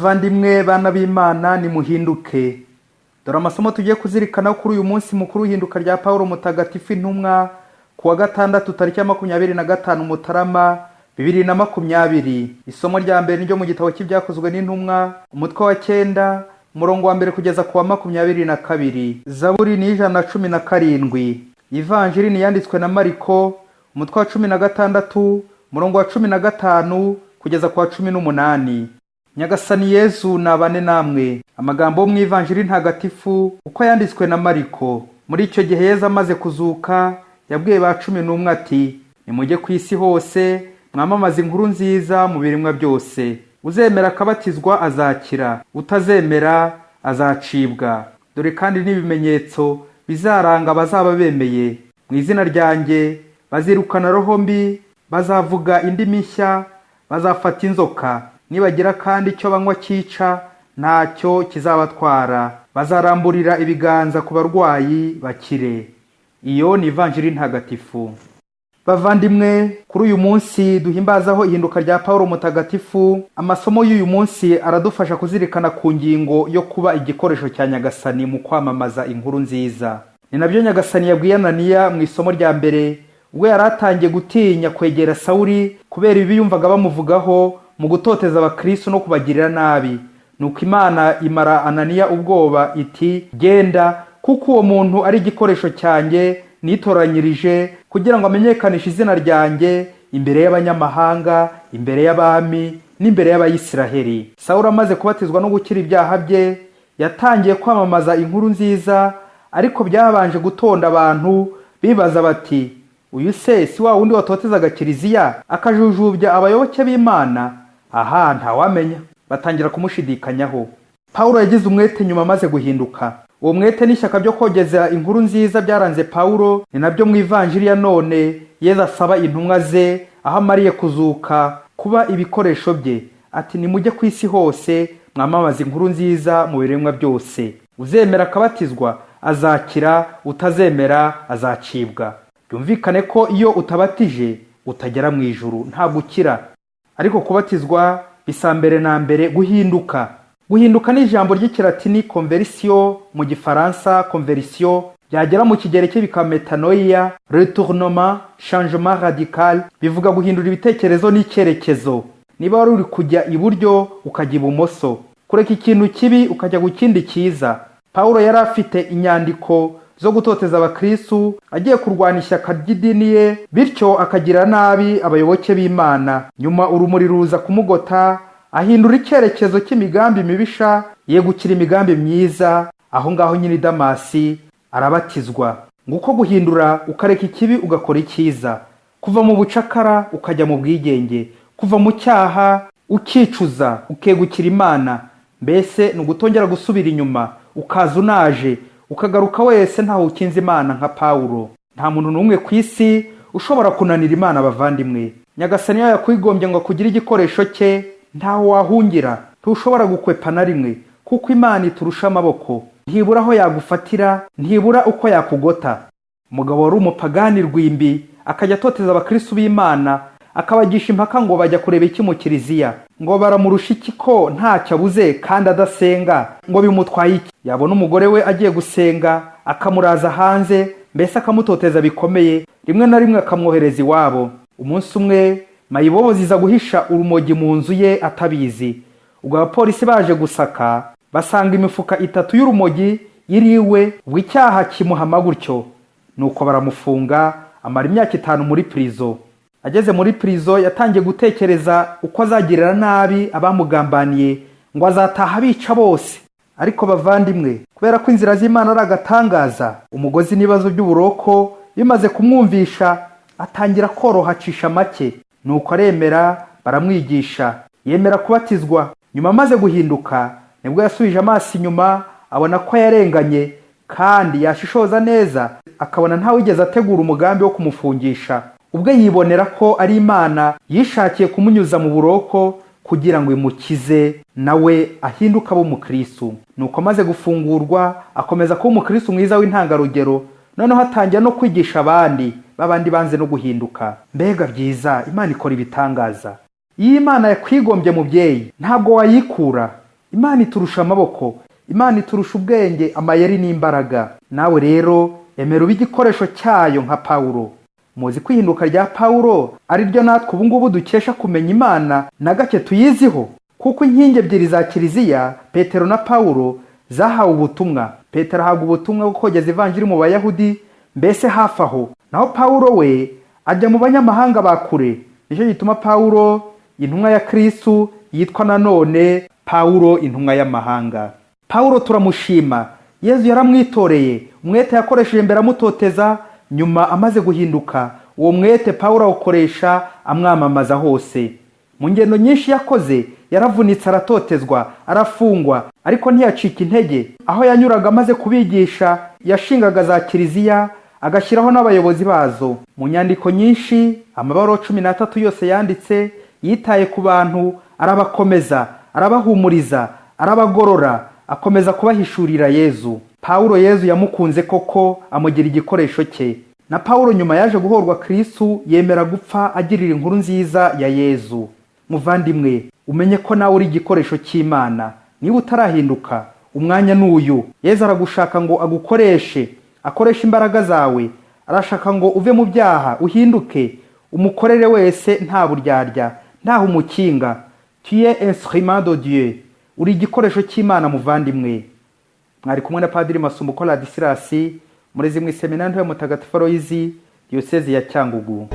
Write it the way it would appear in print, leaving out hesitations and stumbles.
Bavandimwe, bana b'Imana, nimuhinduke. Dore amasomo tugiye kuzirikana kuri uyu munsi mukuru w'ihinduka rya Pawulo Mutagatifu intumwa, ku wa gatandatu tariki ya 25 Mutarama 2020. Isomo rya mbere ryo mu gitabo cy'Ibyakozwe n'Intumwa, umutwe wa 9, umurongo wa 1 kugeza ku wa 22. Zaburi ni 117. Ivanjiri ni yanditswe na Mariko, umutwe wa 16, umurongo wa 15 kugeza ku wa 18. Nyagasani Yezu nabane namwe. Amagambo yo mu Ivanjiri ntagatifu uko yanditswe na Mariko. Muri icyo gihe Yezu amaze kuzuka yabwiye ba 11 ati: nimujye ku isi hose mwamamaze inkuru nziza mu biremwa byose. Uzemera akabatizwa azakira, utazemera azacibwa. Dore kandi n'ibimenyetso bizaranga abazaba bemeye: mu izina ryanjye bazirukana roho mbi, bazavuga indimi nshya, bazafata inzoka, nibagira kandi icyo banywa cyica ntacyo kizabatwara, bazaramburira ibiganza ku barwayi bakire. Iyo ni Ivanjiri ntagatifu. Bavandimwe, kuri uyu munsi duhimbazaho ihinduka rya Pawulo Mutagatifu, amasomo y'uyu munsi aradufasha kuzirikana ku ngingo yo kuba igikoresho cya Nyagasani mu kwamamaza inkuru nziza. Ni nabyo Nyagasani yabwiye Ananiya mu isomo rya mbere, ubwo yari atangiye gutinya kwegera Sawuli kubera ibibi yumvaga bamuvugaho mu gutoteza abakristo no kubagirira nabi. Nuko Imana imara Ananiya ubwoba iti: genda, kuko uwo muntu ari igikoresho cyanjye nitoranyirije kugira ngo amenyekanishe izina ryanjye imbere y'abanyamahanga, imbere y'abami n'imbere y'Abayisiraheli. Sawuli amaze kubatizwa no gukira ibyaha bye, yatangiye kwamamaza inkuru nziza, ariko byabanje gutonda abantu bibaza bati: uyu se si wa wundi watotezaga kiliziya akajujubya abayoboke b'Imana? Aha ntawamenya. Batangira kumushidikanyaho. Pawulo yagize umwete nyuma amaze guhinduka. Uwo mwete n'ishyaka byo kogeza inkuru nziza byaranze Pawulo, ni nabyo mu Ivanjiri ya none Yezu asaba intumwa ze aho amariye kuzuka kuba ibikoresho bye, ati: nimujye ku isi hose mwamamaze inkuru nziza mu biremwa byose. Uzemera akabatizwa azakira, utazemera azacibwa. Byumvikane ko iyo utabatije utagera mu ijuru, ntabwo ukira. Ariko kubatizwa bisa mbere na mbere guhinduka. Guhinduka ni ijambo ry'ikilatini conversio, mu gifaransa conversion, byagera mu kigereki bikaba metanoia, retournement, changement radical, bivuga guhindura ibitekerezo n'icyerekezo. Niba wari uri kujya iburyo ukajya ibumoso, kureka ikintu kibi ukajya ku kindi cyiza. Pawulo yari afite inyandiko zo gutoteza abakristu, agiye kurwana ishyaka ry'idini ye, bityo akagira nabi abayoboke b'Imana. Nyuma urumuri ruza kumugota, ahindura icyerekezo cy'imigambi mibisha, yegukira imigambi myiza. Aho ngaho nyine i Damasi arabatizwa. Nguko guhindura, ukareka ikibi ugakora icyiza, kuva mu bucakara ukajya mu bwigenge, kuva mu cyaha ukicuza ukegukira Imana. Mbese ni ugutongera gusubira inyuma, ukaza unaje, ukagaruka wese ntawe ukinze Imana nka Pawulo. Nta muntu n'umwe ku isi ushobora kunanira Imana. Bavandimwe, Nyagasani iyo yakwigombye ngo akugire igikoresho cye, ntaho wahungira, ntushobora gukwepa na rimwe, kuko Imana iturusha amaboko. Ntibura aho yagufatira, ntibura uko yakugota. Umugabo wari umupagani rwimbi, akajya atoteza abakristu b'Imana, akabagisha impaka ngo bajya kureba iki mu kiliziya, ngo baramurusha iki ko ntacyo abuze kandi adasenga, ngo bimutwaye iki? Yabona umugore we agiye gusenga akamuraza hanze, mbese akamutoteza bikomeye, rimwe na rimwe akamwohereza iwabo. Umunsi umwe mayibobo ziza guhisha urumogi mu nzu ye atabizi. Ubwo abapolisi baje gusaka basanga imifuka 3 y'urumogi iri iwe, ubwo icyaha kimuhama gutyo. Nuko baramufunga, amara imyaka 5 muri prison. Ageze muri prison yatangiye gutekereza uko azagirira nabi abamugambaniye, ngo azataha abica bose. Ariko bavandimwe, kubera ko inzira z'Imana ari agatangaza, umugozi n'ibibazo by'uburoko bimaze kumwumvisha, atangira koroha, acisha make. Nuko aremera, baramwigisha, yemera kubatizwa. Nyuma amaze guhinduka nibwo yasubije amaso inyuma, abona ko yarenganye, kandi yashishoza neza akabona ntawigeze ategura umugambi wo kumufungisha. Ubwe yibonera ko ari Imana yishakiye kumunyuza mu buroko kugira ngo imukize, nawe ahinduke abe umukristu. Nuko amaze gufungurwa akomeza kuba umukristu mwiza w'intangarugero, noneho atangira no kwigisha abandi babandi banze no guhinduka. Mbega byiza, Imana ikora ibitangaza. Iyo Imana yakwigombye mubyeyi, ntabwo wayikura. Imana iturusha amaboko, Imana iturusha ubwenge, amayeri n'imbaraga. Nawe rero emera ube igikoresho cyayo nka Pawulo. Muzi ko ihinduka rya Pawulo ari ryo natwe ubu ngubu dukesha kumenya Imana na gake tuyiziho, kuko inkingi ebyiri za Kiliziya, Petero na Pawulo, zahawe ubutumwa. Petero ahabwa ubutumwa bwo kogeza ivanjiri mu Bayahudi, mbese hafi aho, naho Pawulo we ajya mu banyamahanga ba kure. Nicyo gituma Pawulo intumwa ya Kristu yitwa nanone Pawulo intumwa y'amahanga. Pawulo turamushima, Yezu yaramwitoreye, umwete yakoresheje mbere amutoteza, nyuma amaze guhinduka uwo mwete Pawulo awukoresha amwamamaza hose. Mu ngendo nyinshi yakoze yaravunitse, aratotezwa, arafungwa, ariko ntiyacika intege. Aho yanyuraga amaze kubigisha yashingaga za kiliziya, agashyiraho n'abayobozi bazo. Mu nyandiko nyinshi, amabaruwa 13 yose yanditse, yitaye ku bantu, arabakomeza, arabahumuriza, arabagorora, akomeza kubahishurira Yezu. Pawulo Yezu yamukunze koko, amugira igikoresho cye. Na Pawulo nyuma yaje guhorwa Kristu, yemera gupfa agirira inkuru nziza ya Yezu. Muvandimwe, umenye ko nawe uri igikoresho cy'Imana. Niba utarahinduka, umwanya ni uyu. Yezu aragushaka ngo agukoreshe, akoreshe imbaraga zawe. Arashaka ngo uve mu byaha, uhinduke, umukorere wese nta buryarya, ntaho umukinga. Tu es instrument de Dieu. Uri igikoresho cy'Imana muvandimwe. Mwari kumwe na Padiri Masumbuko Ladislas, murezi mu iseminari nto ya Mutagatifu Aloyizi, Diyosezi ya Cyangugu.